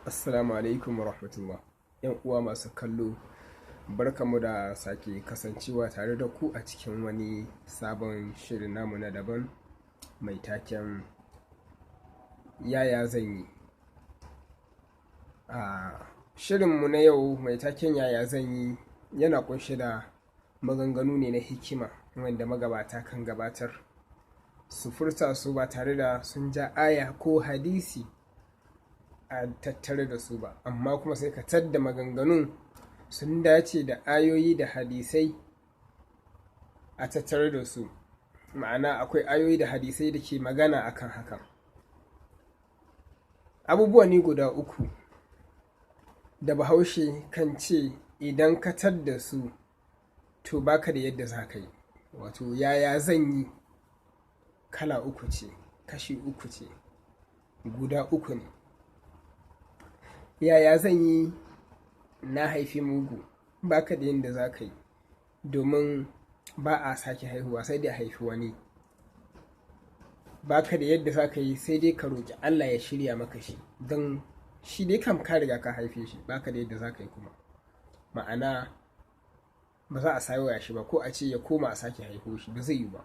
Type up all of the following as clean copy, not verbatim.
Assalamu alaikum wa rahmatullah. ‘Yan uwa masu kallo, barkamu da sake kasancewa tare da ku a cikin wani sabon shirin namu na daban mai taken "Yaya zan yi". A shirinmu na yau mai taken "Yaya zan yi" yana ƙunshe da maganganu ne na hikima wanda magabata kan gabatar, su furta su ba tare da sun ja aya ko hadisi a tattare da su ba, amma kuma sai ka tadda maganganun sun dace da ayoyi da hadisai a tattare da su, ma'ana akwai ayoyi da hadisai da ke magana akan haka. Abubuwa ne guda uku da Bahaushe kan ce idan ka tadda su, to baka da yadda za ka yi. Wato yaya zan yi kala uku ce, kashi uku ce, guda uku ne. Yaya zan yi na haifi mugu? Baka da yadda za ka yi, domin ba a sake haihuwa, sai dai a haifi wani. Baka da yadda za ka yi, sai dai ka roƙi Allah ya shirya maka shi, don shi dai kam ka riga ka haife shi, baka da yadda za ka yi kuma. Ma'ana, ba za a sauya shi ba, ko a ce ya koma a sake haihu shi, ba zai yi ba.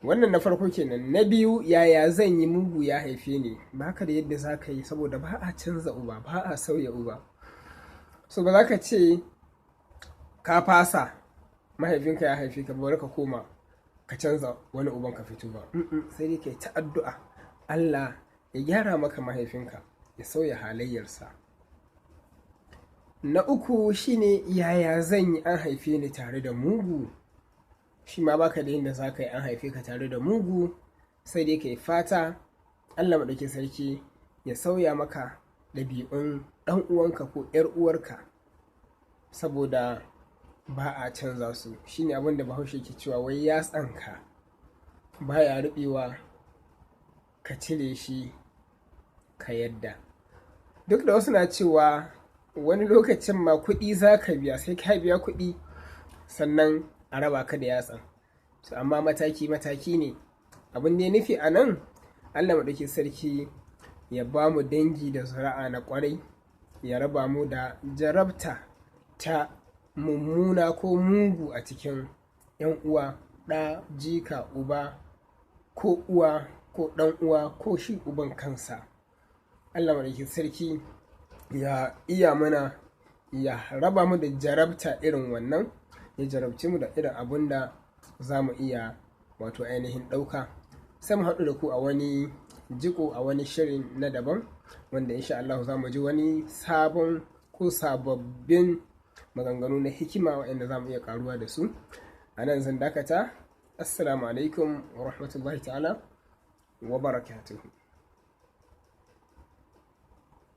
Wannan na farko kenan. Na biyu, yaya zan yi mugu ya haife ni? Baka da yadda za ka yi, saboda ba a canza uba, ba a sauya uba. So ba za ka ce ka fasa, mahaifinka ya haife ka, bari ka koma ka canza wani uban ka fito ba. Sai dai ka yi ta addu'a Allah ya gyara maka mahaifinka, ya sauya halayyarsa. Na uku shine, yaya zan yi an haife ni tare da mugu? Shi ma baka da yadda za ka yi, an haife ka tare da mugu, sai dai ka yi fata Allah Maɗaukin Sarki ya sauya maka ɗabi'un ɗan uwanka ko ‘yar uwarka, saboda ba a canza su. Shine abin da Bahaushe ke cewa wai yatsanka baya ruɓewa ka cire shi ka yadda. Duk da wasu na cewa wani lokacin ma kuɗi za ka biya, sai ka biya kuɗi sannan a raba ka da yatsan. So amma mataki mataki ne. Abin da ya nufi a nan, Allah Maɗaukin Sarki ya ba mu dangi da zuri'a na ƙwarai, ya raba mu da jarabta ta mummuna ko mugu a cikin ‘yan uwa, ɗa, jika, uba ko uwa ko ɗan uwa ko shi uban kansa. Allah Maɗaukin Sarki ya iya mana, ya raba mu da jarabta irin wannan, ya jarabce mu da irin abun da za mu iya, wato ainihin ɗauka. Sai mu haɗu da ku a wani jiko, a wani shirin na daban, wanda insha Allah za mu ji wani sabon ko sababbin maganganu na hikima waɗanda za mu iya ƙaruwa da su. A nan zan dakata. Assalamu alaikum wa rahmatullahi ta'ala wa barakatuhu.